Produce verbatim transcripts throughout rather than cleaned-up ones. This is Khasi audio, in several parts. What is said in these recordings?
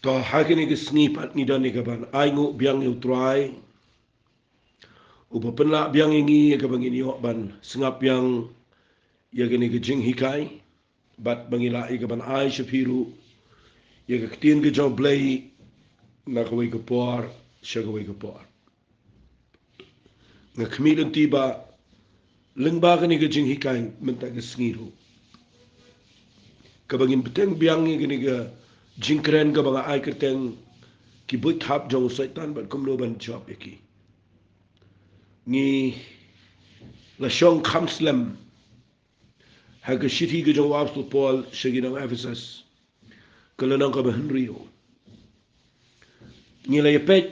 To ha kine ki sngi pat ngi don ïa ka ban ainguh biang ïa U Trai, uba pynlah biang ïa ngi ïa ka ba ngin ïoh ban sngap biang ïa kine ki jinghikai, bad ba ngi lah ïa ka ban ai sha phi ruh ïa ka ktien ka jong U Blei na kawei ka por sha kawei ka por. Nga khmih lynti ba lyngba kane ka jinghikai mynta ka sngi ruh, kaba ngin bteng biang ïa kane ka jingkren kaba nga ai kyrteng ki buit thap jong u Soitan bad kumno ban jop ïa ki. Ngi la shong kham slem ha ka shithi ka jong u Apostol Paul sha ki nong Ephesus, ka lynnong kaba hynriew. Ngi la ïa peit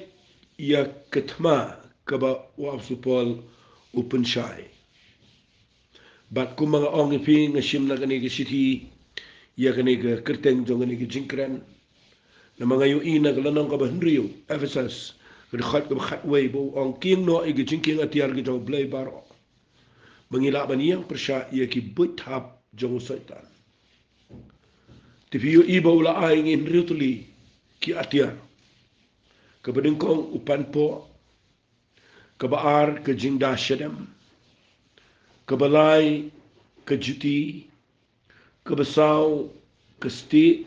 ïa ka thma kaba u Apostol Paul u pynshai. Bad kumba nga ong ïa phi, nga shim na kane ka shithi ïa kane ka kyrteng jong kane ka jingkren. Namar nga ïohi na ka lynnong kaba hynriew, Ephesus, ka dkhot kaba khatwei, ba u ong, kieng noh ïa ka jingkieng atiar ka jong U Blei baroh, ba ngin lah ban ïeng pyrshah ïa ki buit thap jong u Soitan. Te phi ïohi ba u la ai ïa ngi hynriew tylli ki atiar. Kaba nyngkong u panpoh, kaba ar ka jingda shadem, kaba lai ka juti, kaba saw ka stieh,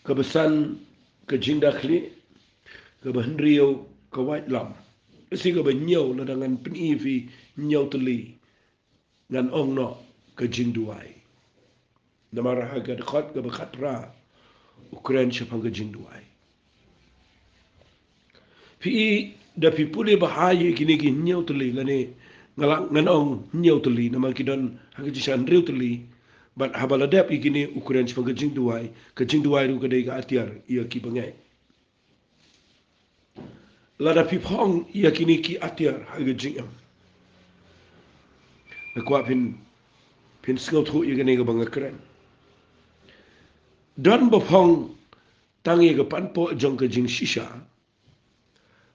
kaba san ka jingda khlieh, kaba hynriew ka waitlam. Lada kaba hynñiew, lada ngan pyni ïa phi hynñiew tylli, ngan ong noh ka jingduwai. Namar ha ka dkhot kaba khatphra u kren shaphang ka jingduwai. Phi i, da phi pule bha ïa kine ki hynñiew tylli, lane nga la, ngan ong hynñiew tylli, namar ki don ha ka jingshisha hynriew tylli. Bad haba la dep ïa kine u kren shaphang ka jingduwai, ka jingduwai ruh ka dei ka atiar ïa ki bangeit. Lada phi phong ïa kine ki atiar ha ka jingim, nga kwah phin, phin sngewthuh ïa kane kaba nga kren. Don ba phong tang ïa ka panpoh jong ka jingshisha,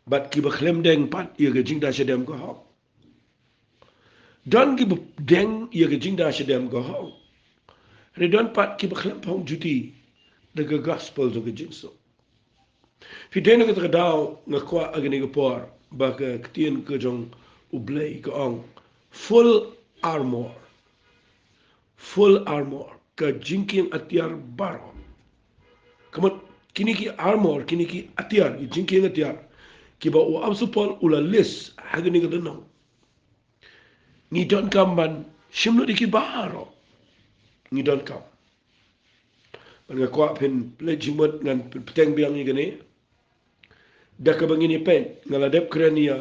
bad kiba khlem deng pat ïa ka jingda shadem ka hok. Don kiba deng ïa ka jingda shadem ka hok. Hynrei don pat kiba khlem phong juti da ka gospel jong ka jingsuk. Phi dei na kata ka daw nga kwah ha kane ka por ba ka ktien ka jong U Blei ka ong, full armor. Full armor, ka jingkieng atiar baroh. Ka mut kine ki armor, kine ki atiar, ki jingkieng atiar, kiba u Apostol Paul u la list ha kane ka lynnong. Ngi donkam ban shim noh ïa ki baroh. Ngi donkam. Bad nga kwah phin pynleit jingmut, ngan pyn-, bteng biang ïa kane. Da kaba ngin ïa peit, nga la dep kren ïa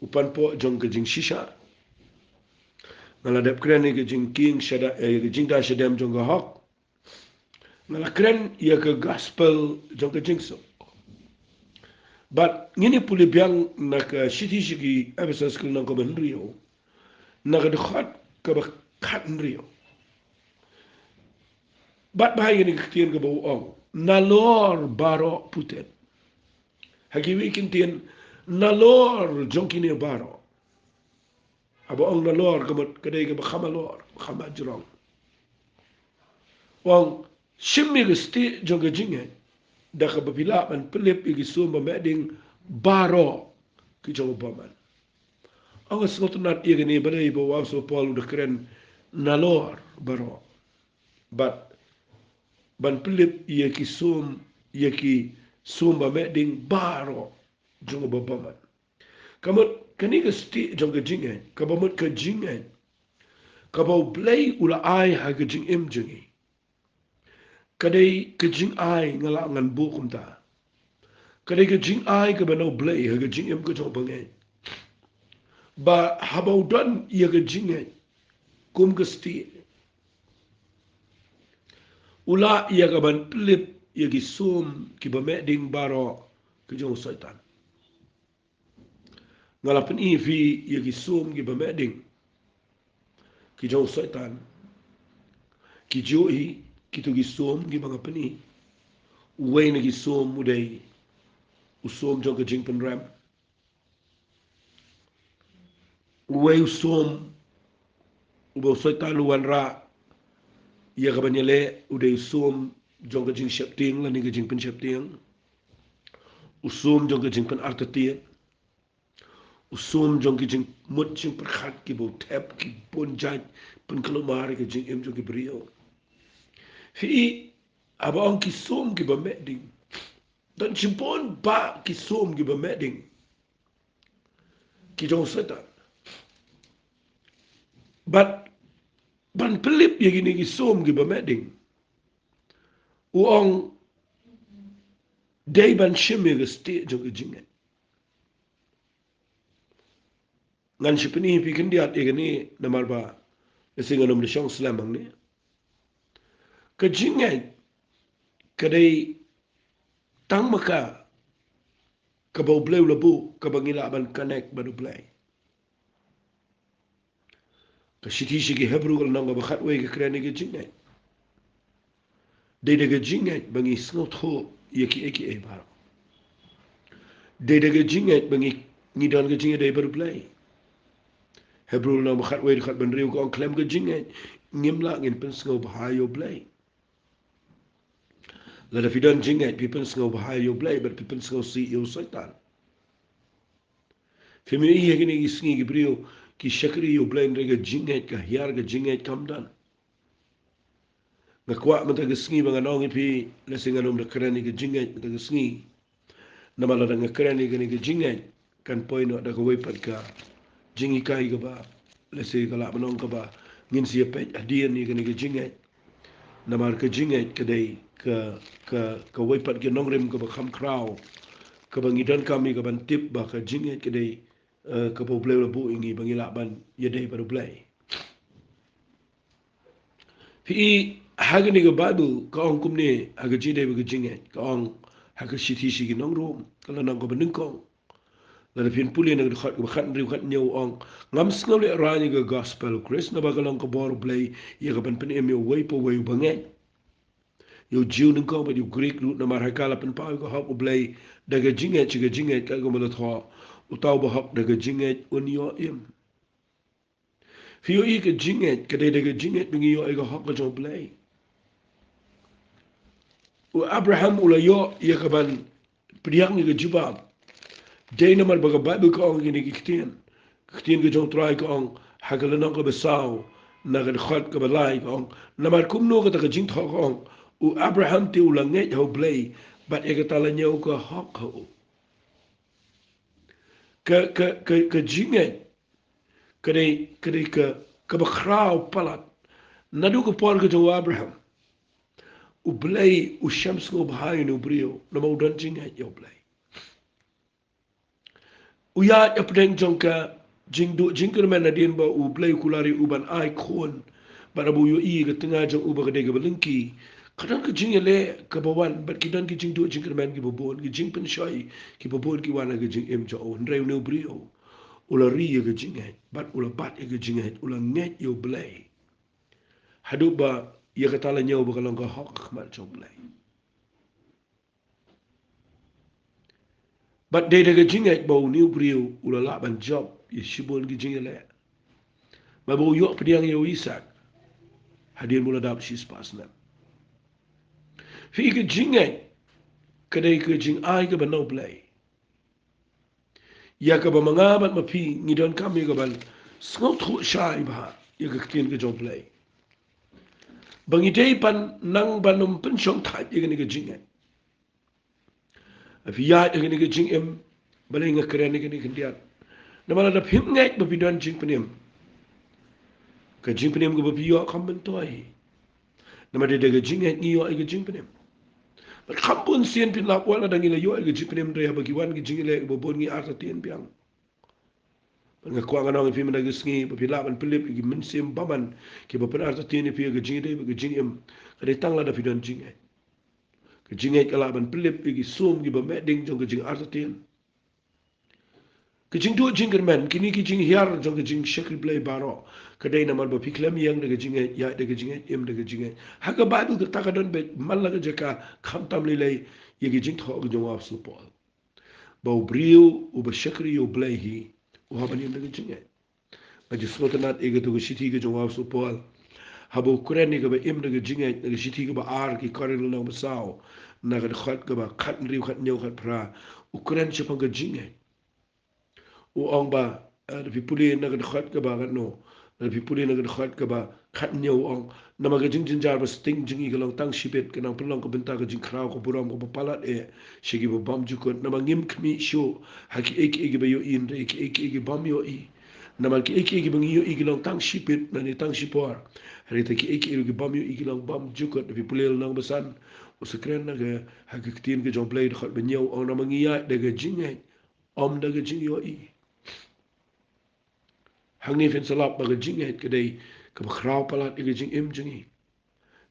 u panpoh jong ka jingshisha. Nga la dep kren ïa ka jingkieng shada, eh, ïa ka jingda shadem jong ka hok. Nga la kren ïa ka gospel jong ka jingsuk. Bad ngin ïa pule biang na ka shithi sha ki Ephesus ka lynnong kaba hynriew, na ka dkhot kaba khathynriew. Bad bha ïa kane ka ktien kaba u ong, nalor baroh puteng. Ha kiwei ki ktien, nalor jong kine baroh. Haba ong nalor ka mut ka dei kaba kham halor, kham hajrong. U ong, shim ïa ka stieh jong ka jingngeit, da kaba phi lah ban pynlip ïa ki sum ba meh ding baroh ki jong u bymman. Ong, nga sngewtynnat ïa kane balei ba u Apostol Paul u da kren nalor baroh. Bad ban pynlip ïa ki sum, ïa ki sum ba meh ding baroh jong u bymman. Ka mut kane ka stieh jong ka jingngeit, kaba mut ka jingngeit kaba U Blei u la ai ha ka jingim jong ngi. Ka dei ka jingai, nga lah ngan buh kumta. Ka dei ka jingai kaba na U Blei ha ka jingim ka jong u bangeit. Ba haba u don ïa ka jingngeit kum ka stieh, u lah ïa ka ban pynlip ïa ki sum kiba meh ding baroh ki jong u Soitan. Nga la pyni ïa phi ïa ki sum kiba meh ding ki jong u Soitan. Ki ju hi kito ki sum kiba nga pyni. Uwei na ki sum u dei u sum jong ka jingpynrem. Uwei u sum uba u Soitan u wanrah ïa ka ban ïaleh u dei u sum jong ka jingsheptieng lane ka jingpynsheptieng, u sum jong ka jingpynartatien, u sum jong ki jingmut jingpyrkhat kiba u thep, ki bun jait pynkulmar ïa ka jingim jong ki briew. Phi i, haba ong ki sum kiba meh ding, don shibun bah ki sum kiba meh ding ki jong Soitan. Bad ban pynlip ïa kine ki sum kiba meh ding, u ong, dei ban shim ïa ka stieh jong ka jingngeit. Ngan shu pyni ïa phi khyndiat ïa kane namar ba lehse ngan ym da shong slem hangne. Ka jingngeit ka dei tang ma ka kaba U Blei u la buh kaba ngi lah ban connect bad U Blei. Ka shithi sha ki Hebru ka lynnong kaba khatwei ka kren ïa ka jingngeit. Dei da ka jingngeit ba ngi sngewthuh ïa kiei kiei baroh. Dei da ka jingngeit ba ngi, ngi don ka jingïadei bad U Blei. Hebru lynnong ba khatwei dkhot ba hynriew ka ong, khlem ka jingngeit ngim lah ngin pynsngewbha ïa U Blei. Lada phi don jingngeit phi pynsngewbha ïa U Blei bad phi pynsngewsih ïa u Soitan. Phim ïohi ha kine ki sngi ki briew ki shakri ïa U Blei hynrei ka jingngeit ka hiar, ka jingngeit kam don. Nga kwah mynta ka sngi ba ngan ong ïa phi, lehse ngan ym da kren ïa ka jingngeit mynta ka sngi. Namar lada nga kren ïa kane ka jingngeit kan poi noh da kawei pat ka jinghikai kaba lehse ka lah ban ong kaba ngin sa ïa peit hadien ïa kane ka jingngeit. Namar ka jingngeit ka dei ka, ka, kawei pat ka nongrim kaba kham khraw kaba ngi donkam ïa ka ban tip ba ka jingngeit ka dei, eh, kaba U Blei u la buh ïa ngi ba ngi lah ban ïadei bad U Blei. Phi i, ha kane ka Baibl ka ong kumne ha ka jingïadei bad ka jingngeit, ka ong ha ka shithi sha ki nong Rom ka lynnong kaba nyngkong. Lada phin pule na ka dkhot kaba khathynriew khathynñiew u ong, ngam sngewlehraiñ ïa ka gospel u Khrist, naba ka long ka bor U Blei ïa ka ban pynim ïa uwei pa uwei uba ngeit, ïa u Jiw nyngkong bad ïa u Grik ruh, namar ha ka la pynpaw ïa ka hok U Blei da ka jingngeit sha ka jingngeit, katkum ba la thoh, uta uba hok da ka jingngeit un ïoh im. Phi ïohi, ka jingngeit ka dei da ka jingngeit ba ngi ïoh ïa ka hok ka jong U Blei. U Abraham u la ïoh ïa ka ban pdiang ïa ka jubab. Dei namar ba ka Baibl ka ong kine ki ktien. Ka ktien ka jong U Trai ka ong ha ka lynnong kaba saw na ka dkhot kaba lai ka ong, namar kumno kata ka jingthoh ka ong, u Abraham te u la ngeit ha U Blei bad ïa kata la ñiew ka hok ha u. Ka, ka, ka, ka jingngeit ka dei, ka dei ka, kaba khraw palat. Naduh ka por ka jong u Abraham, U Blei u shem sngewbha ïa une u briew namar u don jingngeit ïa U Blei. U ïaid hapdeng jong ka jingduh jingkyrmen hadien ba U Blei u kular ïa u ban ai khun. Bad haba u ïohi ïa ka tnga jong u ba ka dei kaba lyngkhi, ka don ka jingïaleh kaba wan bad ki don ki jingduh jingkyrmen kiba bun, ki jingpynshoi kiba bun ki wan ha ka jingim jong u. Hynrei une u briew u la ri ïa ka jingngeit bad u la bat ïa ka jingngeit, u la ngeit ïa U Blei. Haduh ba ïa kata la ñiew ba ka long ka hok ha khmat jong U Blei. Bad dei da ka jingngeit ba une u briew u la lah ban jop ïa shibun ki jingïaleh. Bad ba u ïoh pdiang ïa u Isaak hadien ba u la dap shispah snem. Phi i, ka jingngeit ka dei ka jingai kaba na U Blei. Ïa kaba ma nga bad ma phi ngi donkam ïa ka ban sngewthuh shai bha ïa ka ktien ka jong U Blei, ba ngi dei ban nang ban ym pynshongthait ïa kane ka jingngeit. Phi ïaid ha kane ka jingim, balei nga kren ïa kane khyndiat? Namar lada phim ngeit ba phi don jingpynim, ka jingpynim kaba phi ïoh kam myntoi. Namar dei da ka jingngeit ngi ïoh ïa ka jingpynim. Bad kham bun sien phin lap wat lada ngi la ïoh ïa ka jingpynim, hynrei haba ki wan ki jingïaleh kiba bun ngi artatien biang. Bad nga kwah ngan ong ïa phi mynta ka sngi ba phi lah ban pynlip ïa ki mynsiem bymman kiba pynartatien ïa phi ha ka jingïadei bad ka jingim. Ka dei tang lada phi don jingngeit. Ka jingngeit ka lah ban pynlip ïa ki sum kiba meh ding jong ka jingartatien. Ka jingduh jingkyrmen, kine ki jinghiar jong ka jingshakri Blei baroh, ka dei namar ba phi khlem ïeng da ka jingngeit, ïaid da ka jingngeit, im da ka jingngeit. Ha ka Baibl kata ka don beit man la ka jaka, khamtam lei lei ïa ka jingthoh ka jong u apostol Paul, ba u briew uba shakri ïa U Blei hi u hap ban im da ka jingngeit. Nga ju sngewtynnat ïa kato ka shithi ka jong u apostol Paul Haba u kren ïa kaba im da ka jingngeit, na ka shithi kaba ar ki Korinth lynnong ba saw, na ka dkhot kaba khathynriew, khathynñiew, khatphra, u kren shaphang ka jingngeit. U ong ba, eh, lada phi pule na ka dkhot kaba katno, lada phi pule na ka dkhot kaba khathynñiew u ong, namar ka jingjynjar ba sting jong ngi ka long tang shibit, ka nang pynlong ka bynta ka jingkhraw, ka burom, kaba palat eh sha kiba bymjukut. Namar ngim khmih shuh ha kiei kiei kiba ïohi, hynrei ha kiei kiei ki bym ïohi. Namar kiei kiei kiba ngi ïohi ki long tang shibit, lane tang shipor, hynrei kiei kiei ki bym ïohi ki long bymjukut. Lada phi pule lynnong ba san, u sa kren na ka, ha ka Ktien ka jong U Blei, dkhot ba hynñiew, u ong, namar ngi ïaid da ka jingngeit, ym da ka jingïohi. Hangne phin sa lap ba ka jingngeit ka dei kaba khraw palat ïa ka jingim jong ngi.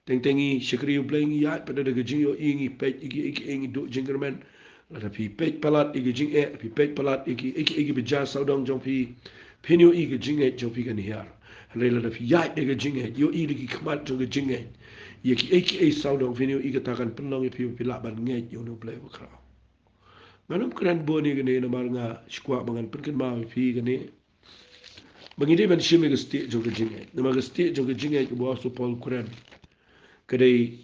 Teng teng ngi shakri U Blei, ngi ïaid pat da ka jingïohi, ngi peit ïa kiei kiei, ngi duh jingkyrmen. Lada phi peit palat ïa ka jingeh, phi peit palat ïa kiei kiei kiba jia sawdong jong phi, phin ïohi ka jingngeit jong phi kan hiar. Hynrei lada phi ïaid da ka jingngeit, ïohi da ki khmat jong ka jingngeit ïa kiei kiei sawdong, phin ïohi kata kan pynlong ïa phi ba phi lah ban ngeit ïa une U Blei uba khraw. Ngan ym kren bun ïa kane namar nga sngewkwah ba ngan pynkynmaw ïa phi ïa kane, ba ngi dei ban shim ïa ka stieh jong ka jingngeit. Namar ka stieh jong ka jingngeit kaba u Apostol Paul u kren, ka dei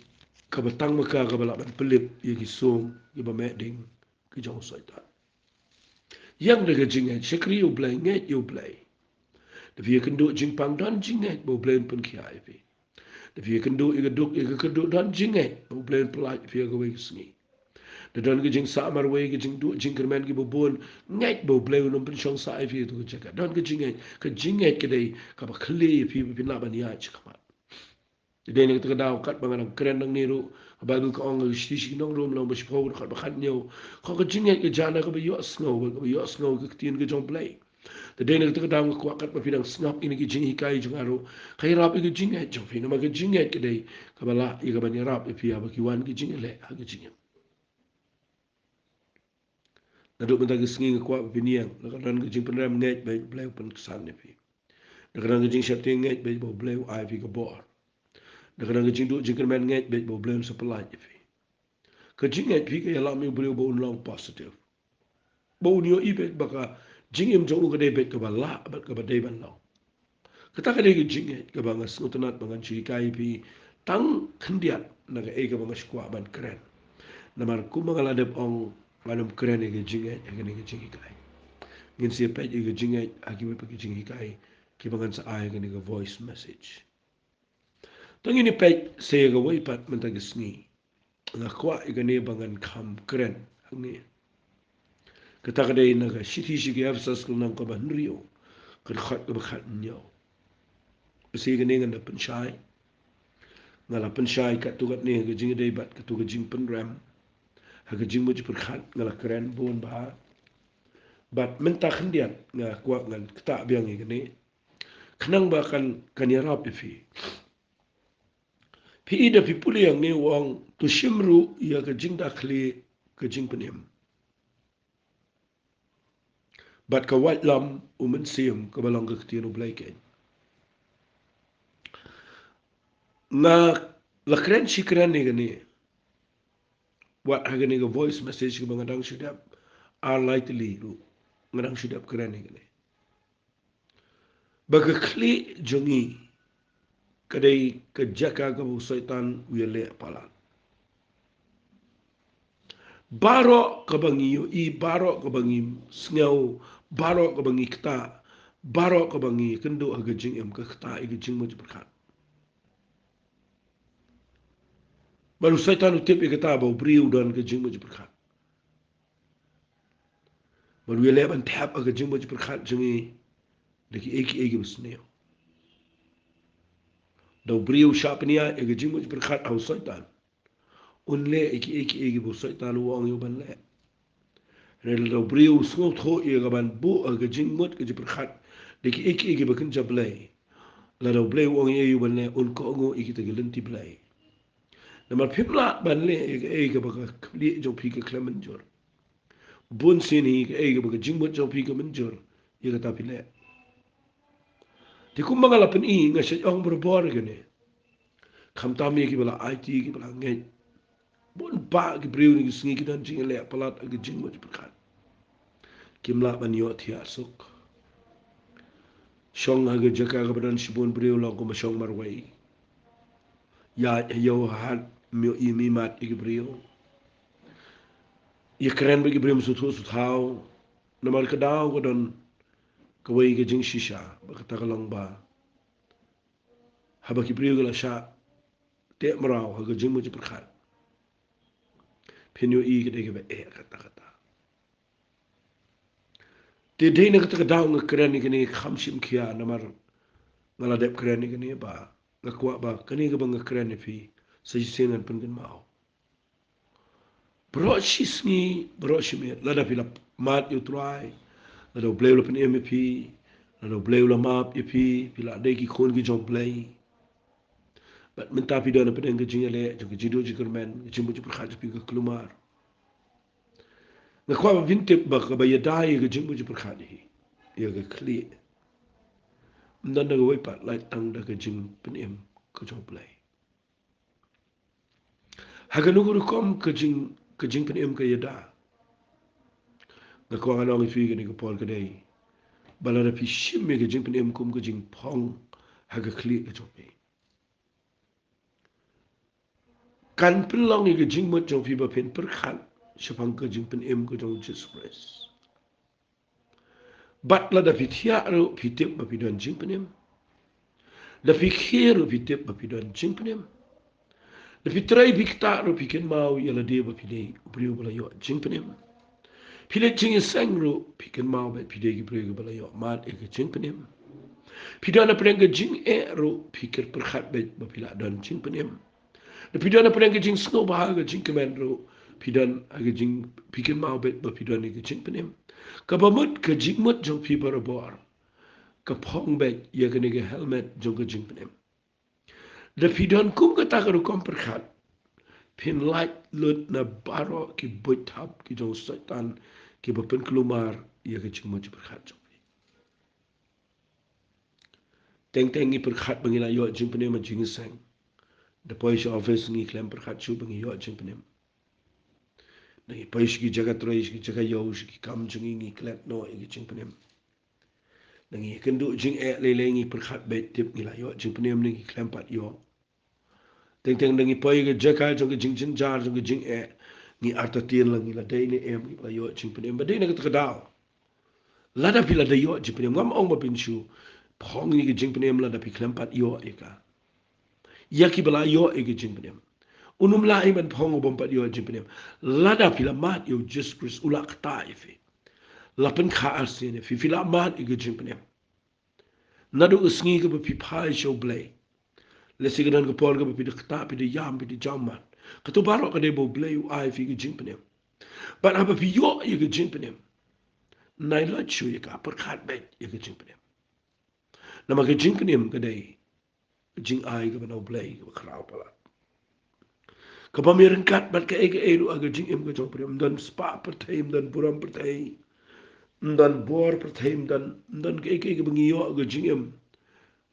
kaba tang ma ka kaba lah ban pynlip ïa ki sum kiba meh ding ki jong u Soitan. Ïeng da ka jingngeit, shakri ïa U Blei, ngeit ïa U Blei. Lada phi ïakynduh jingpang, don jingngeit ba U Blei un pynkhiah ïa phi. Lada phi ïakynduh ïa ka duk, ïa ka kyrduh, don jingngeit ba U Blei un pyllait ïa phi ha kawei ka sngi. Lada don ka jingsah marwei, ka jingduh jingkyrmen kiba bun, ngeit ba U Blei un ym pynshong sah ïa phi ha kato ka jaka. Don ka jingngeit, ka jingngeit ka dei kaba khlieh ïa phi ba phin lah ban ïaid shakhmat. Te dei na kata ka daw, katba nga dang kren nangne ruh, ka Baibl ka ong ha ka shithi sha ki Nong Rom lynnong ba shiphew, dkhot ba khathynñiew, ka ong ka jingngeit ka jia na kaba ïohsngew, kaba ïohsngew ïa ka Ktien ka jong U Blei. Te dei na kata ka daw nga kwah katba phi dang sngap ïa kine ki jinghikai jong nga ruh, ka ïarap ïa ka jingngeit jong phi, namar ka jingngeit ka dei kaba lah ïa ka ban ïarap ïa phi haba ki wan ki jingeh ha ka jingim. Naduh mynta ka sngi nga kwah ba phin ïeng, lada ka don ka jingpynrem, ngeit beit ba U Blei u pynksan ïa phi. Lada ka don ka jingsheptieng, ngeit beit ba U Blei u ai ïa phi ka bor. Lada ka don ka jingduh jingkyrmen, ngeit beit ba U Blei un sa pyllait ïa phi. Ka jingngeit phi ka ïalam ïa u briew ba un long positive, ba un ïohi beit ba ka jingim jong u ka dei beit kaba lah bad kaba dei ban long. Kata ka dei ka jingngeit kaba nga sngewtynnat ba ngan shu hikai ïa phi tang khyndiat na kaei kaba nga sngewkwah ban kren. Namar kumba nga la dep ong, ngan ym kren ïa ka jingngeit ha kane ka jinghikai. Ngin sa ïa peit ïa ka jingngeit ha kiwei pat ki jinghikai kiba ngan sa ai ha kane ka voice message. To ngin ïa peit sa ïa kawei pat mynta ka sngi. Nga kwah ïa kane ba ngan kham kren hangne. Kata ka dei na ka shithi sha ki Ephesus ka lynnong kaba hynriew, ka dkhot kaba khathynñiew. Bad sa ïa kane ngan da pynshai. Nga la pynshai katto katne ha ka jingïadei bad katto ka jingpynrem. Ha ka jingmut jingpyrkhat nga la kren bun bha. Bad mynta khyndiat nga kwah ngan ktah biang ïa kane, khnang ba kan, kan ïarap ïa phi. Phi i, lada phi pule hangne u ong, to shim ruh ïa ka jingdakhlieh ka jingpynim bad ka waitlam u Mynsiem kaba long ka ktien U Blei keiñ. Nga la kren shi kren ïa kane, wat ha kane ka voice message kaba nga dang shu dep ar lai tylli ruh nga dang shu dep kren ïa kane. Ba ka khlieh jong ngi ka dei ka jaka kaba u Soitan u ïaleh palat. Baroh kaba ngi ïohi, baroh kaba ngi sngew, baroh kaba ngi ktah, baroh kaba ngi kynduh ha ka jingim, ka ktah ïa ka jingmut jingpyrkhat. Bad u Soitan u tip ïa kata, ba u briew u don ka jingmut jingpyrkhat. Bad u ïaleh ban thep ha ka jingmut jingpyrkhat jong ngi da kiei kiei kiba sniew. Lada u briew u shah pynïaid ïa ka jingmut jingpyrkhat ha u Soitan, un leh ïa kiei kiei kiba u Soitan u ong ïa u ban leh. Hynrei lada u briew u sngewthuh ïa ka ban buh ha ka jingmut ka jingpyrkhat da kiei kiei kiba kynja Blei, lada u Blei u ong ïa u ban leh, un kohnguh ïa kita ki lynti Blei. Namar phim lah ban leh ïa kaei kaba ka khlieh jong phi ka khlem mynjur. Bun sien hi kaei kaba ka jingmut jong phi ka mynjur, ïa kata phi leh. Te kumba nga la pyni, nga shait ong barabor ïa kane. Khamtam ïa kiba la aiti, kiba la ngeit. Bun bah ki briew kine ki sngi ki don jingïaleh palat ha ka jingmut jingpyrkhat. Kim lah ban ïohthiah suk. Shong ha ka jaka kaba don shibun briew long kumba shong marwei. Ïaid ha ïew ha hat, ym ïohi, ym ïohi ïa ki briew. Ïakren bad ki briew ym sngewthuh sngewthaw. Namar ka daw ka don kawei ka jingshisha, bad kata ka long ba haba ki briew ki la shah teh mraw ha ka jingmut jingpyrkhat, phin ïohi ka dei kaba eh katta katta. Te dei na kata ka daw nga kren ïa kane kham shim khia, namar nga la dep kren ïa kane, ba nga kwah ba kane kaba nga kren ïa phi sa shisien ngan pynkynmaw. Baroh shi sngi, baroh shi miet, lada phi la mad ïa U Trai, lada U Blei u la pynim ïa phi, lada U Blei u la map ïa phi, phi la dei ki khun ki jong U Blei. Bad mynta phi don hapdeng ka jingïaleh jong ka jingduh jingkyrmen, ka jingmut jingpyrkhat jong phi ka kulmar. Nga kwah ba phin tip ba kaba ïada ïa ka jingmut jingpyrkhat hi, ïa ka khlieh, ym don da kawei pat, lait tang da ka jingpynim ka jong U Blei. Ha kano ka rukom ka jing, ka jingpynim ka ïada, nga kwah ngan ong ïa phi kane ka por ka dei ba lada phi shim ïa ka jingpynim kum ka jingphong ha ka khlieh ka jong phi, kan pynlong ïa ka jingmut jong phi ba phin pyrkhat shaphang ka jingpynim ka jong U Jisu Khrist. Bad lada phi thiah ruh phi tip ba phi don jingpynim. Da phi khie ruh phi tip ba phi don jingpynim. Da phi trei phi ktah ruh phi kynmaw ïa lade ba phi dei u briew ba la ïoh jingpynim. Phi leit jingïaseng ruh phi kynmaw ba phi dei ki briew kiba la ïoh mad ïa ka jingpynim. Phi don hapdeng ka jingeh ruh phi kyrpyrkhat beit ba phi la don jingpynim. Da phi don hapdeng ka jingsngewbha ka jingkmen ruh, phi don ha ka jing, phi kynmaw beit ba phi don ïa ka jingpynim. Kaba mut ka jingmut jong phi barabor ka phong beit ïa kane ka helmet jong ka jingpynim. Da phi don kum kata ka rukom pyrkhat, phin lait lut na baroh ki buit thap ki jong u Soitan kiba pynkulmar ïa ka jingmut jingpyrkhat jong phi. Teng teng ngi pyrkhat ba ngi la ïoh jingpynim ha jingïaseng. Da poi sha office ngi khlem pyrkhat shuh ba ngi ïoh jingpynim. Da ngi poi sha ki jaka trei, sha ki jaka ïew, sha ki kam jong ngi, ngi klet noh ïa ki jingpynim. Da ngi ïakynduh jingeh lei lei ngi pyrkhat beit tip ngi la ïoh jingpynim ne ngi khlem pat ïoh. Teng teng da ngi poi ka jaka jong ka jingjynjar jong ka jingeh, ngi artatien la ngi la dei ne em, ngi la ïoh jingpynim. Ba dei na kata ka daw, lada phi la dei ïoh jingpynim, ngam ong ba phin shu phong ïa ka jingpynim lada phi khlem pat ïoh ïa ka. Ïa kiba la ïoh ïa ka jingpynim, un ym lah ban phong u bym pat ïoh jingpynim. Lada phi la mad ïa U Jisu Khrist, u la ktah ïa phi. La pynkha arsien ïa phi, phi la mad ïa ka jingpynim. Naduh ka sngi kaba phi phai sha U Blei, lehse ka don ka por kaba phi da ktah, phi da ïam, phi da jam mad. Kato baroh ka dei ba U Blei u ai phi ka jingpynim. Bad haba phi ïoh ïa ka jingpynim, nai lait shuh ïa ka, pyrkhat beit ïa ka jingpynim. Namar ka jingpynim ka dei ka jingai kaba na U Blei kaba khraw palat, kaba ym ïaryngkat bad kaei kaei ruh ha ka jingim ka jong phi. Ym don spah pyrthei, ym don burom pyrthei, ym don bor pyrthei, ym don, ym don kaei kaei kaba ngi ïoh ha ka jingim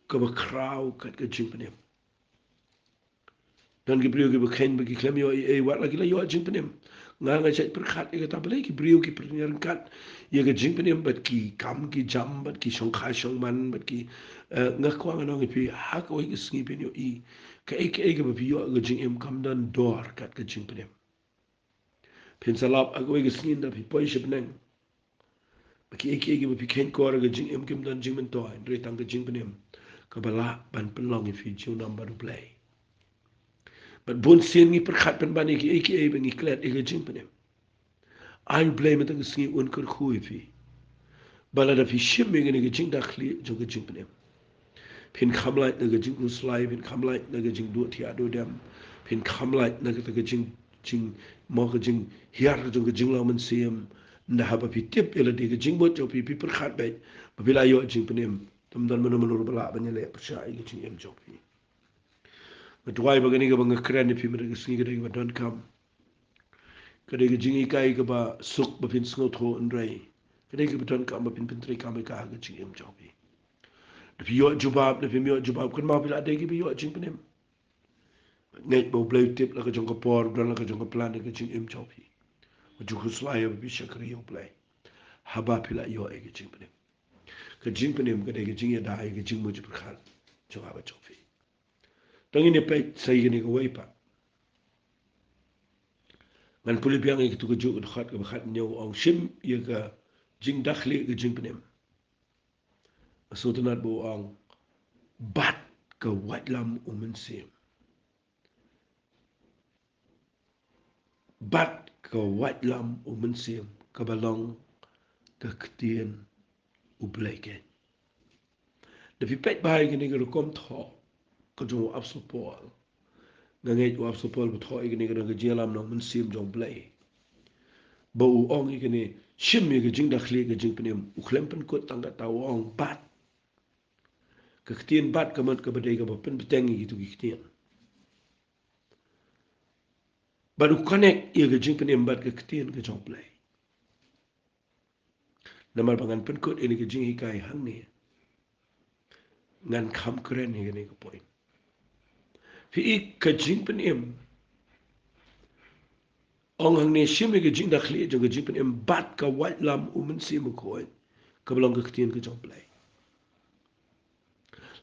kaba khraw kat ka jingpynim. Don ki briew kiba kheiñ ba ki khlem ïoh ei ei wat la ki la ïoh jingpynim. Nga nga shait pyrkhat ïa kata, balei ki briew ki pyrkhat ïa ka jingpynim bad ki kam ki jam bad ki shongkha shongman bad ki, eh, nga kwah ngan ong ïa phi, ha kawei ka sngi phin ïohi kaei kaei kaba phi ïoh ha ka jingim kam don dor kat ka jingpynim. Phin sa lap ha kawei ka sngi ynda phi poi sha bneng ba kiei kiei kiba phi kheiñkor ha ka jingim kim don jingmyntoi, hynrei tang ka jingpynim kaba lah ban pynlong ïa phi junom bad U Blei. Bad bun sien ngi pyrkhat pynban ïa kiei kiei ba ngi klet ïa ka jingpynim. Ai U Blei mynta ka sngi un kyrkhu ïa phi ba lada phi shim ïa kane ka jingdakhlieh jong ka jingpynim, phin kham lait na ka jingkhuslai, phin kham lait na ka jingduh thiah duh dem, phin kham lait na kata ka jing, jing, mo ka jinghiar jong ka jinglong mynsiem. Ynda haba phi tip ïa lade ka jingmut jong phi, phi pyrkhat beit ba phi la ïoh jingpynim, ym don mano mano ruh ba lah ban ïaleh pyrshah ïa ka jingim jong phi. Nga duwai ba kane kaba nga kren ïa phi mynta ka sngi ka dei kaba donkam. Ka dei ka jinghikai kaba suk ba phin sngewthuh, hynrei ka dei kaba donkam ba phin pyntreikam ïa ka ha ka jingim jong phi. Da phi ïoh jubab, da phim ïoh jubab, kynmaw phi la dei kiba ïoh jingpynim. Ngeit ba U Blei u tip la ka jong ka por, u don la ka jong ka plan ha ka jingim jong phi. Wat ju khuslai haba phi shakri ïa U Blei haba phi la ïoh ïa ka jingpynim. Ka jingpynim ka dei ka jingïada ïa ka jingmut jingpyrkhat jong nga bad jong phi. Ngin ïa peit sa ïa kane kawei pat. Ngan pule biang ïa katu ka juh ka dkhot kaba khatnïew, u ong shim ïa ka jingdakhlieh ka jingpynim. Sngewtynnat ba u ong bad ka waitlam u Mynsiem. Bad ka waitlam u Mynsiem kaba long ka ktien u Blei keiñ. Da phi peit bha ïa kane ka rukom thoh ka jong u Apostol Paul. Nga ngeit u Apostol Paul ba thoh ïa kane ka don ka jingïalam na u Mynsiem jong u Blei. Ba u ong ïa kane, shim ïa ka jingdakhlieh ka jingpynim, u khlem pynkut tang kata, u ong bad. Ka ktien bad ka mut kaba dei kaba pynbteng ïa kitu ki ktien. Bad u connect ïa ka jingpynim bad ka ktien ka jong u Blei. Namar ba ngan pynkut ïa kane ka jinghikai hangne, ngan kham kren ïa kane ka point. Phi i ka jingpynim, ong hangne shim ïa ka jingdakhlieh jong ka jingpynim bad ka waitlam u Mynsiem Bakhuid, kaba long ka ktien ka jong u Blei.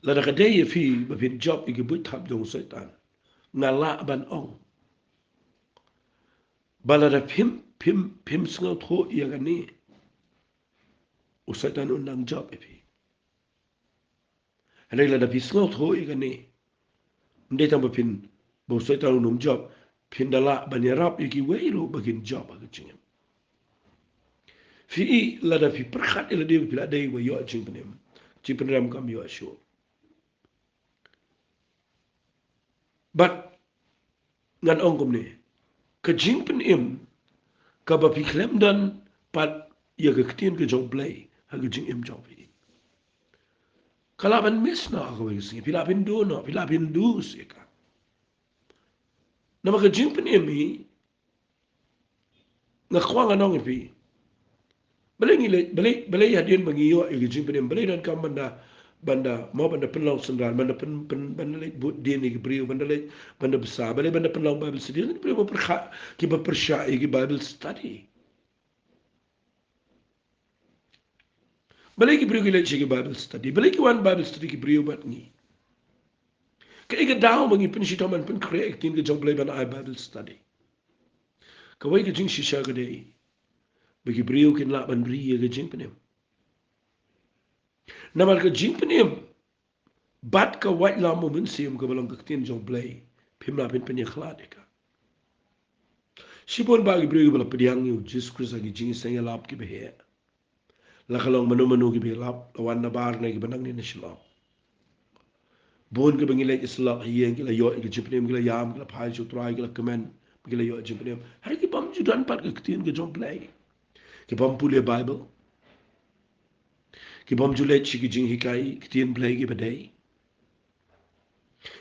Lada ka dei ïa phi ba phin jop ïa ki buit thap jong u Soitan, nga lah ban ong ba lada phim, phim, phim sngewthuh ïa kane, u Soitan un nang jop ïa phi. Hynrei lada phi sngewthuh ïa kane, ym dei tang ba phin, ba u Soitan un ym jop, phin da lah ban ïarap ïa kiwei ruh ba kin jop ha ka jingim. Phi i, lada phi pyrkhat ïa lade ba phi la dei ba ïoh jingpynim, jingpynrem kam ïoh shuh. Bad ngan ong kumne, ka jingpynim kaba phi khlem don pat ïa ka ktien ka jong u Blei ha ka jingim jong phi, ka lah ban miss noh ha kawei ka sngi. Phi lah phin duh noh, phi lah phin duh sha ka. Namar ka jingpynim hi, nga kwah ngan ong ïa phi, balei ngi leit, balei, balei hadien ba ngi ïoh ïa ka jingpynim, balei donkam ban da, ban da, mo ban da pynlong synran, ban da pyn, pyn, ban da leit bud dien ïa ki briew, ban da leit, ban da bsa, balei ban da pynlong Bible study? Ki briew ba pyrkhat, kiba pyrshah ïa ki Bible study. Balei ki briew ki leit sha ki Bible study? Balei ki wan Bible study ki briew bad ngi? Kaei ka daw ba ngi pynshitom ban pynkhreh ïa ka ktien ka jong u Blei ban ai Bible study? Kawei ka jingshisha ka dei ba ki briew kin lah ban ri ïa ka jingpynim. Namar ka jingpynim bad ka waitlam u Mynsiem kaba long ka ktien jong u Blei, phim lah phin pynïakhlad ïa ka. Shibun bah ki briew kiba la pdiang ïa u Jisu Khrist ha ki jingïaseng ïalap kiba heh, la ka long mano mano kiba ïalap, la wan nabar ne kiba nangne na Shillong. Bun kiba ngi leit ïasyllok ha ïing ki la ïoh ïa ka jingpynim, ki la ïam, ki la phai sha u Trai, ki la kmen ba ki la ïoh jingpynim. Hynrei ki bym ju don pat ka ktien ka jong u Blei. Ki bym pule Bible. Ki bym ju leit sha ki jinghikai ktien Blei kiba dei.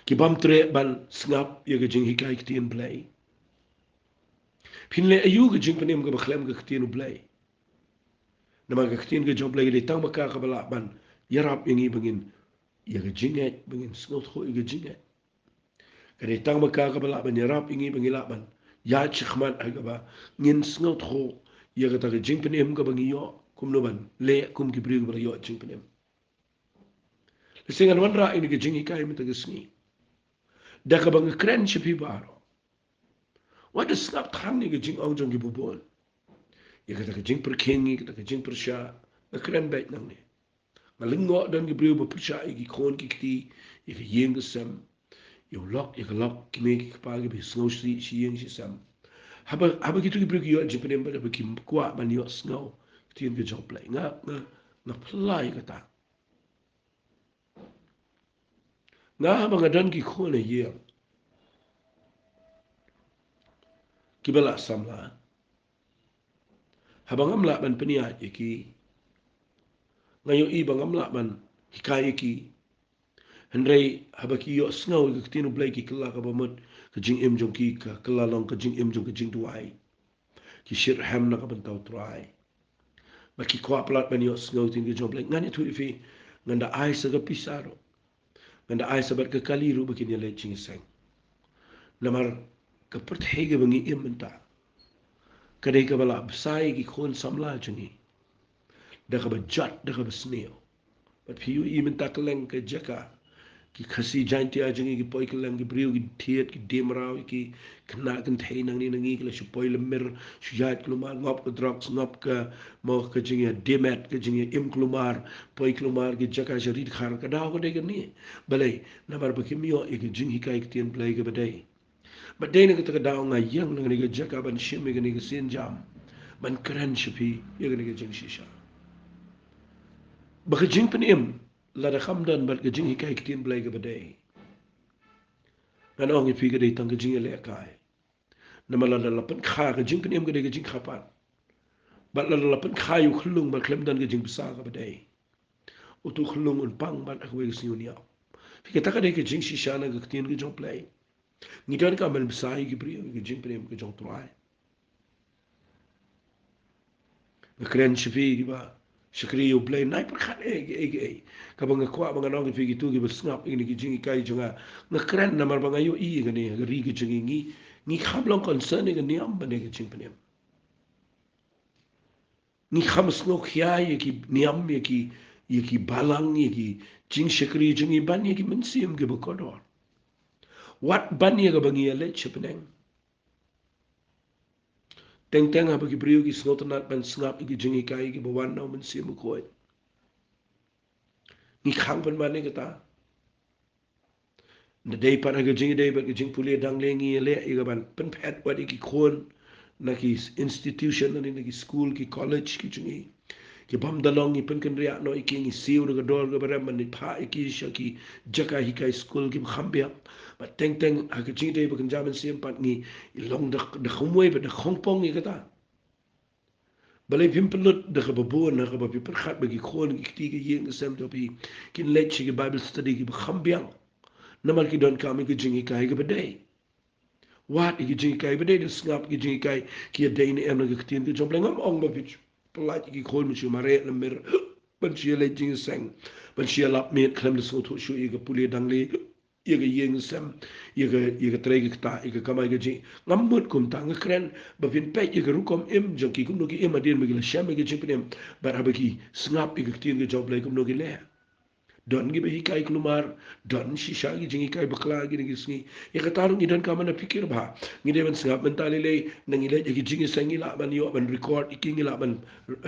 Ki bym treh ban sngap ïa ka jinghikai ktien Blei. Phin leh aïu ka jingpynim kaba khlem ka ktien u Blei? Namar ka ktien ka jong u Blei ka dei tang ba ka kaba lah ban ïarap ïa ngi ba ngin ïa ka jingngeit, ba ngin sngewthuh ïa ka jingngeit. Ka dei tang ba ka kaba lah ban ïarap ïa ngi ba ngi lah ban ïaid shakhmat ha kaba ngin sngewthuh ïa kata ka jingpynim kaba ngi ïoh, kumno ban leh kum ki briew kiba la ïoh jingpynim. Lehse ngan wanrah ïa kane ka jinghikai mynta ka sngi da kaba nga kren sha phi baroh. Wat da sngap than ïa ka jingong jong ki bun bun, ïa kata ka jingpyrkhing, ïa kata ka jingpyrshah. Nga kren beit nangne. Nga lyngngoh don ki briew ba pyrshah ïa ki khun ki kti, ïa ka ïing ka sem, ïa u lok ïa ka lok, ki mei ki kpa kiba sngewsih shi ïing shi sem. Haba, haba kitu ki briew ki ïoh jingpynim bad haba ki kwah ban ïohsngew ktien ka jong u Blei, nga, nga, nga phylla ïa kata. Nga haba nga don ki khun ha ïing kiba la samla, haba ngam lah ban pynïaid ïa ki, nga ïohi ba ngam lah ban hikai ïa ki. Hynrei haba ki ïohsngew ïa ka ktien u Blei, ki kylla kaba mut ka jingim jong ki ka kylla long ka jingim jong ka jingduwai. Ki shitrhem na ka bynta u Trai. Ba ki kwah palat ban ïohsngew ktien ka jong u Blei. Ngan ïathuh ïa phi, ngan da ai sa ka pisa ruh, ngan da ai sa bad ka kali ruh ba kin ïaleit jingïaseng. Namar ka pyrthei kaba ngi im mynta ka dei kaba la bsa ïa ki khun samla jong ngi da kaba jot, da kaba sniew. Bad phi ïohi mynta kylleng ka jaka Ki Khasi Jaintia jong ngi ki poi kylleng, ki briew ki thied, ki die mraw, ki khynnah kynthei nangne nangne ki la shu poi lymmer, shu ïaid kulmar, ngop ka drugs, ngop ka, mo, ka jingïadie met, ka jingïaim kulmar, poi kulmar ki jaka sha ri dkhar, ka daw ka dei kane. Balei? Namar ba kim ïoh ïa ka jinghikai ktien Blei kaba dei. Bad dei na kata ka daw nga ïeng na kane ka jaka ban shim ïa kane ka sienjam, ban kren sha phi ïa kane ka jingshisha. Ba ka jingpynim, lada kam don bad ka jinghikai ktien Blei kaba dei, ngan ong ïa phi ka dei tang ka jingïalehkai. Namar lada la pynkha, ka jingpynim ka dei ka jingkha pat. Bad lada la pynkha ïa u khyllung bad khlem don ka jingbsa kaba dei, utu u khyllung un pang bad ha kawei ka sngi un ïap. Phi, kata ka dei ka jingshisha na ka ktien ka jong U Blei. Ngi donkam ban bsa ïa ki briew ïa ka jingpynim ka jong U Trai. Nga kren sha phi kiba shakri ïa U Blei, nai pyrkhat ei ei ei. Kaba nga kwah ba ngan ong ïa phi, kito kiba sngap ïa kine ki jinghikai jong nga, nga kren namar ba nga ïohi ïa kane ha ka ri ka jong ngi, ngi kham long concern ïa ka niam bad ïa ka jingpynim. Ngi kham sngewkhia ïa ki niam, ïa ki, ïa ki balang, ïa ki jingshakri jong ngi ban ïa ki mynsiem kiba kordor. Wat ban ïa kaba ngi ïaleit sha bneng. Teng teng haba ki briew ki sngewtynnat ban sngap ïa ki jinghikai kiba wan na U Mynsiem Bakhuid, ngi khang pynban ïa kata. Nda dei pat ha ka jingïadei bad ka jingpule, dang lei ngi ïaleh ïa ka ban pynphet wat ïa ki khun na ki institution, na ki skul, ki college ki jong ngi, ki bym da long, ngi pynkynriah noh ïa ki, ngi siew da ka dor kaba rem ban phah ïa ki sha ki jaka hikai skul kiba kham biang. Bad teng teng ha ka jingïadei bad kynja mynsiem pat ngi long da, da kumwei bad da khongpong ïa kata. Balei phim pynlut da kaba bun ha kaba phi pyrkhat ba ki khun, ki kti, ki ïing ki sem jong phi kin leit sha ki Bible study kiba kham biang? Namar ki donkam ïa ka jinghikai kaba dei. Wat ïa ka jinghikai ba dei, da sngap ïa ka jinghikai, ki ïadei ne em na ka ktien ka jong U Blei. Ngam ong ba phi pyllait ïa ki khun ban shu mareh lymmer, ban shu ïaleit jingïaseng, ban shu ïalap miet khlem da sngewthuh shuh ïa ka pule dang lei, ïa ka ïing sem, ïa ka, ïa ka trei ka ktah, ïa ka kamai kajih. Ngam mut kumta, nga kren ba phin peit ïa ka rukom im jong ki, kumno ki im hadien ba ki la shem ïa ka jingpynim, bad haba ki sngap ïa ka ktien ka jong U Blei kumno ki leh. Don kiba hikai kulmar, don shisha ki jinghikai bakla kine ki sngi. Ïa kata ruh ngi donkam ban pyrkhat bha. Ngi dei ban sngap mynta lei lei, nang ngi leit ha ki jingïaseng ngi lah ban ïoh ban record ïa ki, ngi lah ban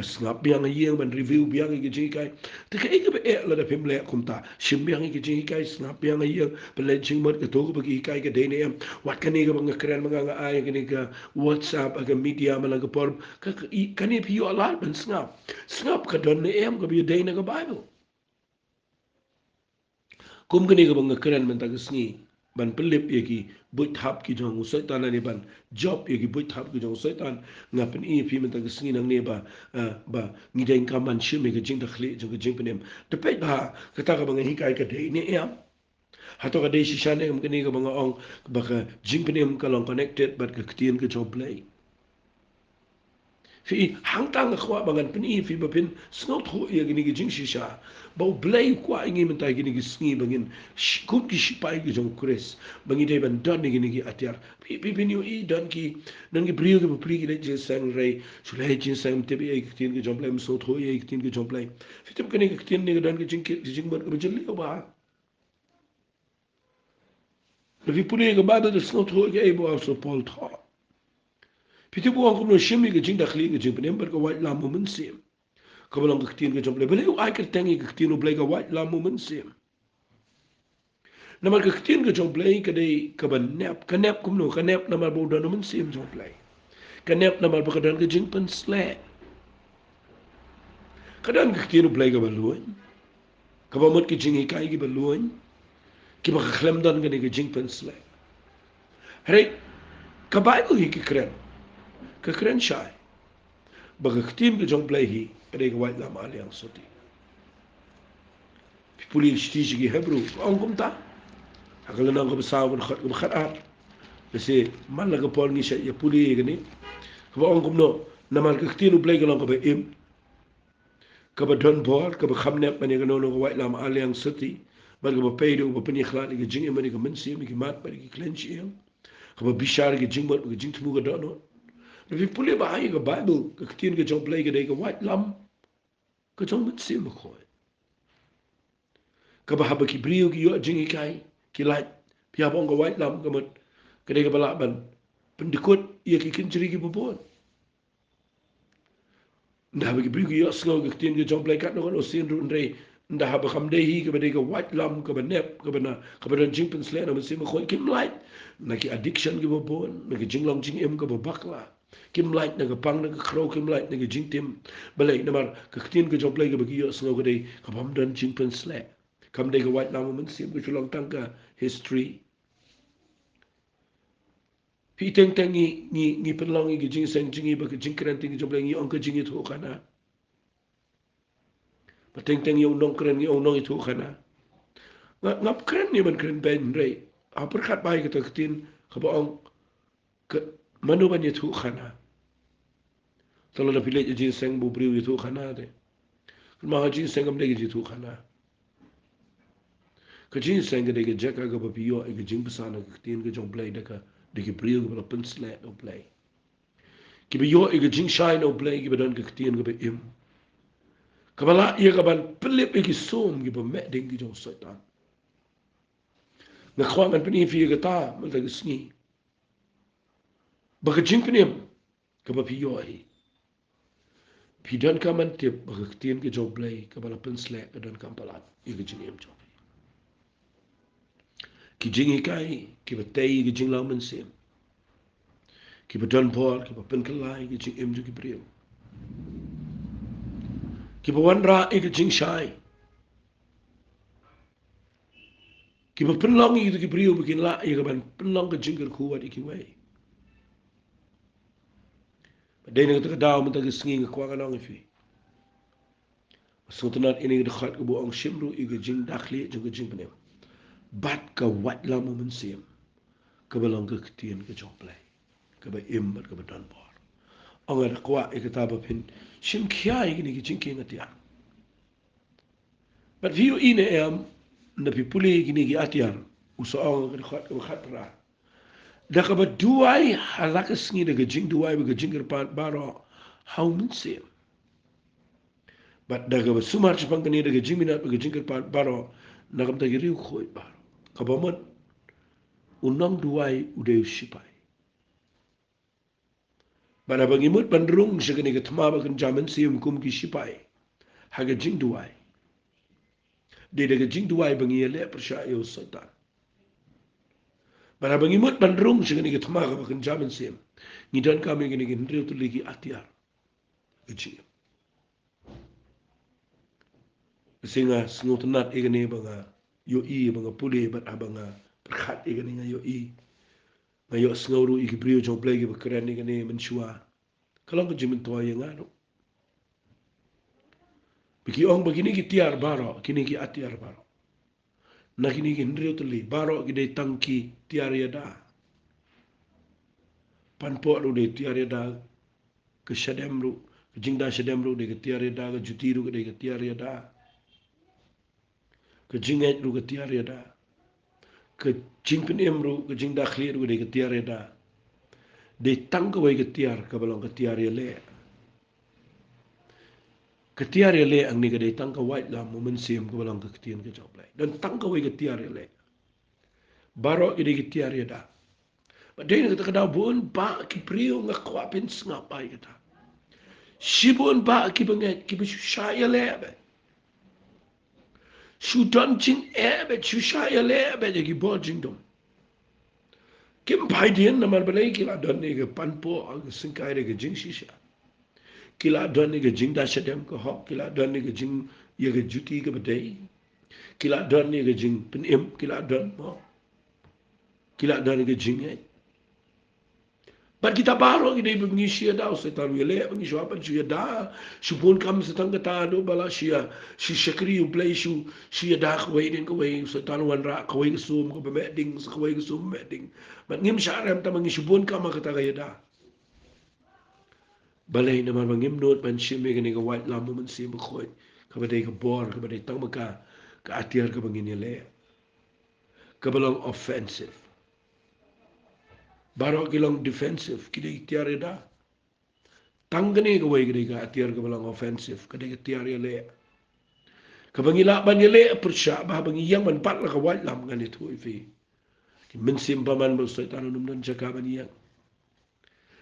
sngap biang ha ïing, ban review biang ïa ki jinghikai. Te kaei kaba eh lada phim leh kumta? Shim biang ïa ki jinghikai, sngap biang ha ïing, pynleit jingmut, kato kaba ki hikai ka dei ne em. Wat kane kaba nga kren ma nga, nga ai ha kane ka WhatsApp, ha ka media, man la ka por, ka, ka, i, kane phi ïoh lad ban sngap. Sngap ka don ne em kaba ïadei na ka Bible. Kum kane kaba nga kren mynta ka sngi, ban pynlip ïa ki buit thap ki jong u Soitan, lane ban jop ïa ki buit thap ki jong u Soitan, nga pyni ïa phi mynta ka sngi nangne ba, eh, ba ngi donkam ban shim ïa ka jingdakhlieh jong ka jingpynim. Te peit bha, kata kaba nga hikai ka dei ne em? Hato ka dei shisha ne em kane kaba nga ong ba ka jingpynim ka long connected bad ka ktien ka jong U Blei? Phi, hangta nga kwah ba ngan pyni ïa phi ba phin sngewthuh ïa kine ki jingshisha, ba U Blei u kwah ïa ngi mynta kine ki sngi ba ngin sh-, kum ki shipai ki jong U Khrist, ba ngi dei ban don ïa kine ki atiar. Phi, phi, phin ïohi don ki, don ki briew kiba plie ki leit jingïaseng, hynrei shu leit jingïaseng, ym tip ei ei ka ktien ka jong U Blei, ym sngewthuh ei ei ka ktien ka jong U Blei. Phi tip kane ka ktien ne ka don ka jingkit, ka jingmut kaba jylliew bha. Lada phi pule ïa ka Baibl, te sngewthuh ïa kaei ba u Apostol Paul u thoh. Phi tip u ong kumno? Shim ïa ka jingdakhlieh ka jingpynim bad ka waitlam u Mynsiem, kaba long ka ktien ka jong U Blei. Balei u ai kyrteng ïa ka ktien U Blei ka waitlam u Mynsiem? Namar ka ktien ka jong U Blei ka dei kaba nep. Ka nep kumno? Ka nep namar ba u don u Mynsiem jong U Blei. Ka nep namar ba ka don ka jingpynsleh. Ka don ka ktien U Blei kaba luid, kaba mut ki jinghikai kiba luid, kiba khlem don kane ka jingpynsleh. Hynrei ka Baibl hi ka kren, ka kren shai ba ka ktien ka jong U Blei hi ka dei ka waitlam ar liang sotti. Phi pule shithi sha ki Hebru, ka ong kumta. Ha ka lynnong kaba saw, ka dkhot kaba khatar. Lehse man la ka por ngi shait ïa pule ïa kane. Kaba ong kumno? Namar ka ktien U Blei ka long kaba im, kaba don bor, kaba kham nep ban ïa kano kano ka waitlam ar liang sotti, bad kaba pei da uba pynïakhlad ïa ka jingim bad ïa ka mynsiem, ïa ki mat bad ïa ki khlem shyieng, kaba bishar ïa ka jingmut bad ka jingthmu ka dohnud. Lada phi pule bha ïa ka Baibl, ka ktien ka jong U Blei ka dei ka waitlam ka jong u Mynsiem Bakhuid. Kaba haba ki briew ki ïoh jinghikai, ki lait, phi hap ong ka waitlam ka mut ka dei kaba lah ban pyndykut ïa ki kynjri kiba bun. Ynda haba ki briew ki ïohsngew ka ktien ka jong U Blei katno katno sien ruh, hynrei ynda haba kam dei hi kaba dei ka waitlam kaba nep, kaba na, kaba don jingpynsleh na Mynsiem Bakhuid, kim lait na ki addiction kiba bun, na ki jinglong jingim kaba bakla. Kim lait na ka pang na ka khrew, kim lait na ka jingtim. Balei? Namar ka ktien ka jong U Blei kaba ki ïohsngew ka dei kabym don jingpynsleh. Kam dei ka waitlam u Mynsiem, ka shu long tang ka history. Phi, teng teng ngi, ngi, ngi pynlong ïa ka jingseng jong ngi bad ka jingkren ktien ka jong U Blei, ngi ong ka jingïathuhkhana. Bad teng teng ïa u nongkren ngi ong nongïathuhkhana. Nga, ngam kren ïa ban kren beiñ, hynrei ha pyrkhat bai kata ka ktien kaba ong ka, mano ban ïathuhkhana. Te lada phi leit ha jingseng ba u briew ïathuhkhana te, kynmaw ha jingseng kam dei ka jingïathuhkhana. Ka jingseng ka dei ka jaka kaba phi ïoh ïa ka jingbsa na ka ktien ka jong U Blei da ka, da ki briew kiba la pynsleh da U Blei, kiba ïoh ïa ka jingshai na U Blei, kiba don ka ktien kaba im, kaba lah ïa ka ban pynlip ïa ki sum kiba meh ding ki jong u Soitan. Nga kwah ngan pyni ïa phi ïa kata mynta ka sngi, ba ka jingpynim kaba phi ïoh hi, phi donkam ban tip ba ka ktien ka jong U Blei kaba la pynsleh ka donkam palat ïa ka jingim jong phi. Ki jinghikai kiba tei ïa ka jinglong mynsiem, kiba don bor, kiba pynkylla ïa ka jingim jong ki briew, kiba wanrah ïa ka jingshai, kiba pynlong ïa ki briew ba kin lah ïa ka ban pynlong ka jingkyrkhu wat ïa kiwei. Bad dei na kata ka daw mynta ka sngi nga kwah ngan ong ïa phi, sngewtynnat ïa kane ka dkhot kaba ong shim ruh ïa ka jingdakhlieh jong ka jingpynim bad ka waitlam u Mynsiem, kaba long ka ktien ka jong U Blei kaba im bad kaba don bor. Ong nga da kwah ïa kata ba phin shim khia ïa kine ki jingkieng atiar. Bad phi ïohi ne em, ynda phi pule kine ki atiar, u sa ong ha ka dkhot kaba khatphra, da kaba duwai ha la ka sngi da ka jingduwai bad ka jingkyrpad baroh ha u Mynsiem. Bad da kaba sumar shaphang kane da ka jingminot bad ka jingkyrpad baroh na ka bynta ki riewkhuid baroh. Kaba mut, u nongduwai u dei u shipai. Bad haba ngi mut ban rung sha kane ka thma bakynja mynsiem kum ki shipai ha ka jingduwai, dei da ka jingduwai ba ngi ïaleh pyrshah ïa u Soitan. Bad haba ngi mut ban rung sha kane ka thma kaba kynja mynsiem, ngi donkam ïa kine ki hynriew tylli ki atiar ka jingim. Ka sngi nga sngewtynnat ïa kane ba nga ïohi, ba nga pule, bad haba nga pyrkhat ïa kane nga ïohi, nga ïohsngew ruh ïa ki briew jong U Blei kiba kren ïa kane mynshuwa. Ka long ka jingmyntoi ïa nga ruh. Ba ki ong ba kine ki tiar baroh, kine ki atiar baroh, na kine ki hynriew tylli, baroh ki dei tang ki tiar ïada. Panpoh ruh dei tiar ïada, ka shadem ruh, ka jingda shadem ruh dei ka tiar ïada, ka juti ruh ka dei ka tiar ïada, ka jingngeit ruh ka tiar ïada, ka jingpynim ruh, ka jingdakhlieh ruh ka dei ka tiar ïada. Dei tang kawei ka tiar kaba long ka tiar ïaleh. Ka tiar ïaleh hangne ka dei tang ka waitlam u Mynsiem kaba long ka ktien ka jong U Blei. Don tang kawei ka tiar ïaleh. Baroh ki dei ki tiar ïada. Bad dei na kata ka daw bun bah ki briew, nga kwah phin sngap ïa kata. Shibun bah kiba ngeit kiba shu shah ïaleh beit, shu don jingeh beit, shu shah ïaleh beit ïa ki bor jingdum. Kim phai dien namar balei? Ki la don ïa ka panpoh ha ka syngkai da ka jingshisha. Ki la don ïa ka jingda shadem ka hok, ki la don ïa ka jing, ïa ka juti kaba dei. Ki la don ïa ka jingpynim, ki la don mo. Ki la don ïa ka jingngeit. Bad kita baroh ki dei ba ngi shu ïada, u Soitan u ïaleh ba ngi shu hap ban shu ïada. Shu bun kam sa tang kata, haduh ba la shu ïa, shu shakri U Blei, shu, shu ïada kawei dien kawei, u Soitan u wanrah kawei ka sum kaba meh ding, sa kawei ka sum meh ding. Bad ngim shah rem tang ba ngi shu bun kam ha kata ka ïada. Balei? Namar ba ngim nud ban shim ïa kane ka waitlam u Mynsiem Bakhuid, kaba dei ka bor, kaba dei tang ma ka, ka atiar kaba ngin ïaleh, kaba long offensive. Baroh ki long defensive, ki dei tiar ïada. Tang kane kawei ka dei ka atiar kaba long offensive, ka dei ka tiar ïaleh. Kaba ngi lah ban ïaleh pyrshah, ba haba ngi ïeng ban bat la ka waitlam, ngan ïathuh ïa phi, ki mynsiem bymman ba u Soitan un ym don jaka ban ïeng.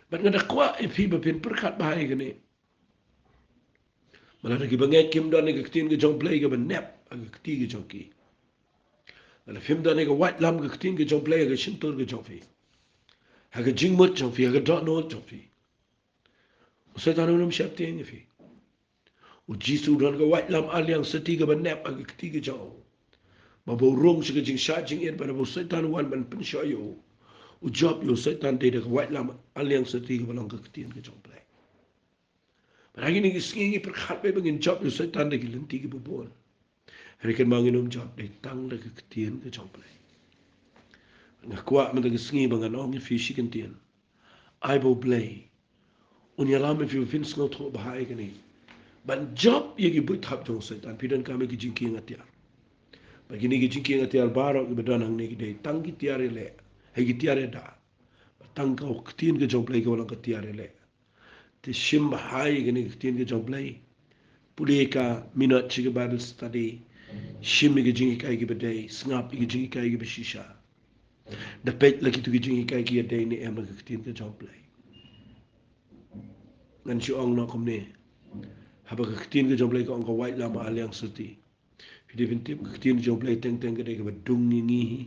Bad nga da kwah ïa phi ba phin pyrkhat bha ïa kane. Ba lada ki bangeit kim don ïa ka ktien ka jong U Blei kaba nep ha ka kti ka jong ki, lada phim don ïa ka waitlam ka ktien ka jong U Blei ha ka shyntur ka jong phi, ha ka jingmut jong phi, ha ka dohnud jong phi, u Soitan un ym sheptieng ïa phi. U Jisu u don ka waitlam ar liang syrti kaba nep ha ka kti ka jong u. Ba haba u rung sha ka jingshah jingit, ba haba u Soitan u wan ban pynshoh ïa u, u jop ïa u Soitan dei da ka waitlam ar liang syrti kaba long ka ktien ka jong U Blei. Bad ha kine ki sngi ngi pyrkhat bha ba ngin jop ïa u Soitan da ki lynti kiba bun. Hynrei kynmaw, ngin ym jop, dei tang da ka ktien ka jong U Blei. Nga kwah mynta ka sngi ba ngan ong ïa phi shi kyntien. Ai ba U Blei un ïalam ïa phi ba phin sngewthuh bha ïa kane. Ban jop ïa ki buit thap jong u Soitan, phi donkam ïa ki jingkieng atiar. Bad kine ki jingkieng atiar baroh kiba don hangne ki dei tang ki tiar ïaleh, ha ki tiar ïada. Bad tang ka ktien ka jong U Blei kaba long ka tiar ïaleh. Te shim bha ïa kane ka ktien ka jong U Blei. Pule ka minot sha ka Bible study. Shim ïa ka jinghikai kaba dei, sngap ïa ka jinghikai kaba shisha. Da peit la kito ki jinghikai ki ïadei ne em bad ka ktien ka jong U Blei. Ngan shu ong noh kumne. Haba ka ktien ka jong U Blei ka ong ka waitlam ar liang syrti, phi dei phin tip ka ktien jong U Blei teng teng ka dei kaba dung ïa ngi hi.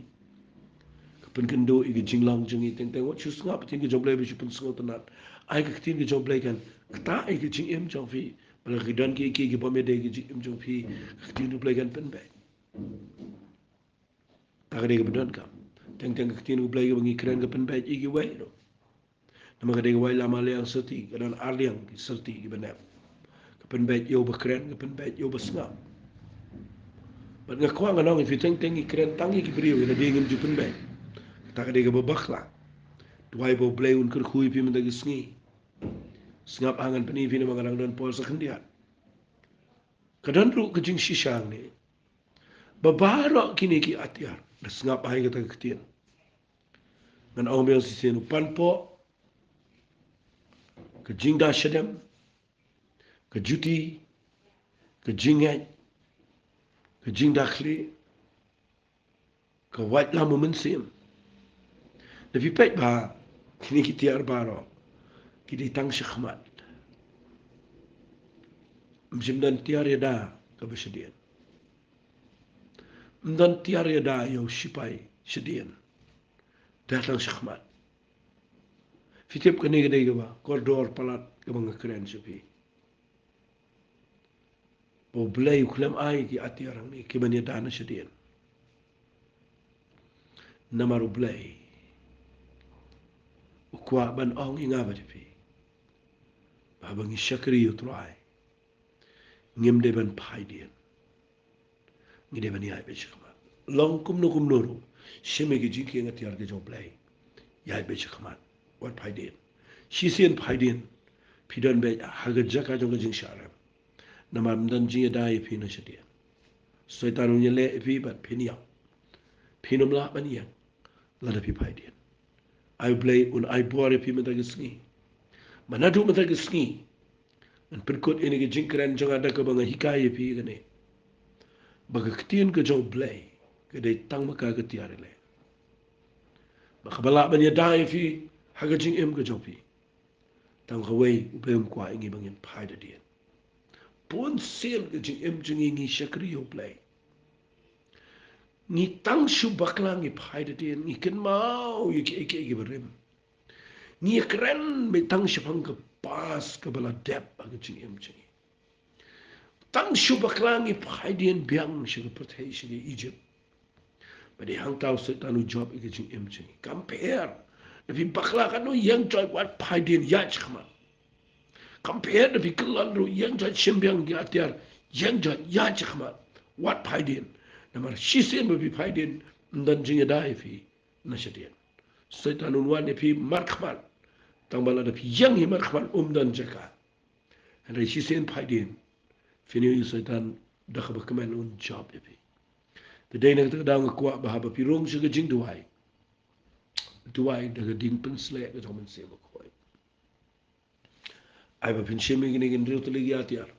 Ka pynkynduh ïa ka jinglong jong ngi teng teng. Wat shu sngap ktien ka jong U Blei ba shu pynsngewtynnat. Ai ka ktien ka jong U Blei kan ktah ïa ka jingim jong phi. Ba la ki don kiei kiei ki bym ïadei ïa ka jingim jong phi, ka ktien U Blei kan pynbeit. Ta ka dei kaba donkam. Teng teng ka ktien U Blei kaba ngi kren ka pynbeit ïa kiwei ruh. Namar ka dei ka waitlam ar liang syrti, ka don ar liang ki syrti kiba nep. Ka pynbeit ïa uba kren, ka pynbeit ïa uba sngap. Bad nga kwah ngan ong ïa phi, teng teng ngi kren tang ïa ki briew, ïa lade ngim ju pynbeit. Kata ka dei kaba bakla. Duwai ba U Blei un kyrkhu ïa phi mynta ka sngi. Sngap ha, ngan pyni ïa phi namar nga dang don por sa khyndiat. Ka don ruh ka jingshisha hangne. Ba baroh kine ki atiar, da sngap ha ïa kata ka ktien. Ngan ong biang shisien, u panpoh, ka jingda shadem, ka juti, ka jingngeit, ka jingda khlieh, ka waitlam u mynsiem. Da phi peit bha, kine ki tiar baroh ki dei tang shakhmat. Ym shym don tiar ïada kaba shadien. Ym don tiar ïada ïa u shipai shadien. Da tang shakhmat. Phi tip kane ka dei kaba kordor palat kaba nga kren sha phi. Ba U Blei u khlem ai ki atiar hangne ki ban ïada na shadien. Namar U Blei u kwah ban ong ïa nga bad ïa phi ba haba ngi shakri ïa U Trai, ngim dei ban phai dien. Ngi dei ban ïaid beit shakhmat. Long kumno kumno ruh, shim ïa ki jingkieng atiar ki jong U Blei. Ïaid beit shakhmat. Wat phai dien. Shisien phai dien, phi don beit ha ka jaka jong ka jingshah rem. Namar ym don jingïada ïa phi na shadien. Soitan un ïaleh ïa phi bad phin ïap. Phin ym lah ban ïeng lada phi phai dien. Ai U Blei un ai bor ïa phi mynta ka sngi. Ba naduh mynta ka sngi, ngan pynkut ïa kane ka jingkren jong nga da kaba nga hikai ïa phi kane, ba ka ktien ka jong U Blei ka dei tang ma ka ka tiar ïaleh. Ba kaba lah ban ïada ïa phi ha ka jingim ka jong phi. Tang kawei, U Blei um kwah ïa ngi ba ngin phai da dien. Bun sien ka jingim jong ngi ngi shakri ïa U Blei. Ngi tang shu bakla ngi phai da dien, ngi kynmaw ïa kiei kiei kiba rim. Ngi kren beit tang shaphang ka past kaba la dep ha ka jingim jong ngi. Tang shu bakla ngi phai dien biang sha ka pyrthei, sha ka Egypt. Ba dei hangta u Soitan u jop ïa ka jingim jong ngi. Kam pher. Da phi bakla katno, ïeng joit, wat phai dien, ïaid shakhmat. Kam pher da phi kyllon ruh, ïeng joit, shim biang ki atiar, ïeng joit, ïaid shakhmat. Wat phai dien. Namar shisien ba phi phai dien, ym don jingïada ïa phi na shadien. Soitan un wan ïa phi markhmat. Tang ba lada phi ïeng hi markhmat um don jaka. Hynrei shisien phai dien, phin ïohi u Soitan da kaba kmen un jop ïa phi. Te dei na kata ka daw nga kwah ba haba phi rung sha ka jingduwai, duwai da ka ding pynsleh ka jong u Mynsiem Bakhuid. Ai ba phin shim ïa kine ki hynriew tylli ki atiar.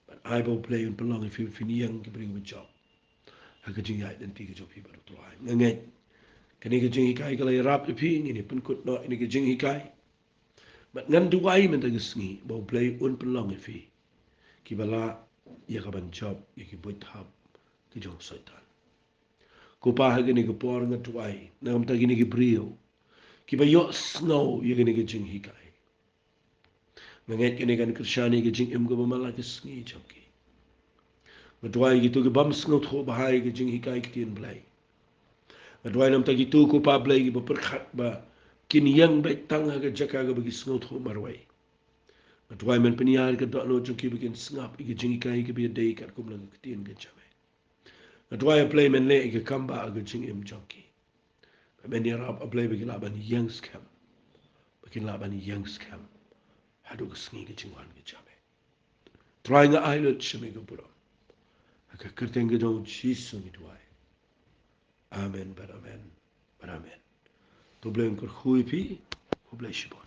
Bad Ai ba U Blei un pynlong ïa phi ba phin ïeng ki briew ba jop ha ka jingïaid lynti ka jong phi bad U Trai. Nga ngeit kane ka jinghikai ka la ïarap ïa phi, ngin ïa pynkut noh ïa kane ka jinghikai. Bad ngan duwai mynta ka sngi ba U Blei un pynlong ïa phi kiba lah ïa ka ban jop ïa ki buit hap ki jong u Soitan. Ko Pa, ha kane ka por nga duwai na ka bynta kine ki briew kiba ïohsngew ïa kane ka jinghikai. Nga ngeit kane kan kyrshan ïa ka jingim kaba man la ka sngi jong ki. Nga duwai ïa kito ki bym sngewthuh bha ïa ka jinghikai ktien Blei. Nga duwai na ka bynta kito, ko Pa Blei, kiba pyrkhat ba kin ïeng beit tang ha ka jaka kaba ki sngewthuh marwei. Nga duwai men pynïar ka dohnud jong ki ba kin sngap ïa ka jinghikai kaba ïadei katkum la ka ktien ka jong me. Nga duwai, A Blei, men leh ïa ka kam ba ha ka jingim jong ki. Ba men ïarap, A Blei, ba kin lah ban ïeng skhem. Ba kin lah ban ïeng skhem haduh ka sngi ka jingwan ka jong me. Trai, nga ai lut sha me ka burom. Ha ka kyrteng ka jong U Jisu ngi duwai. Amen bad amen bad amen. To U Blei un kyrkhu ïa phi. Khublei shibun.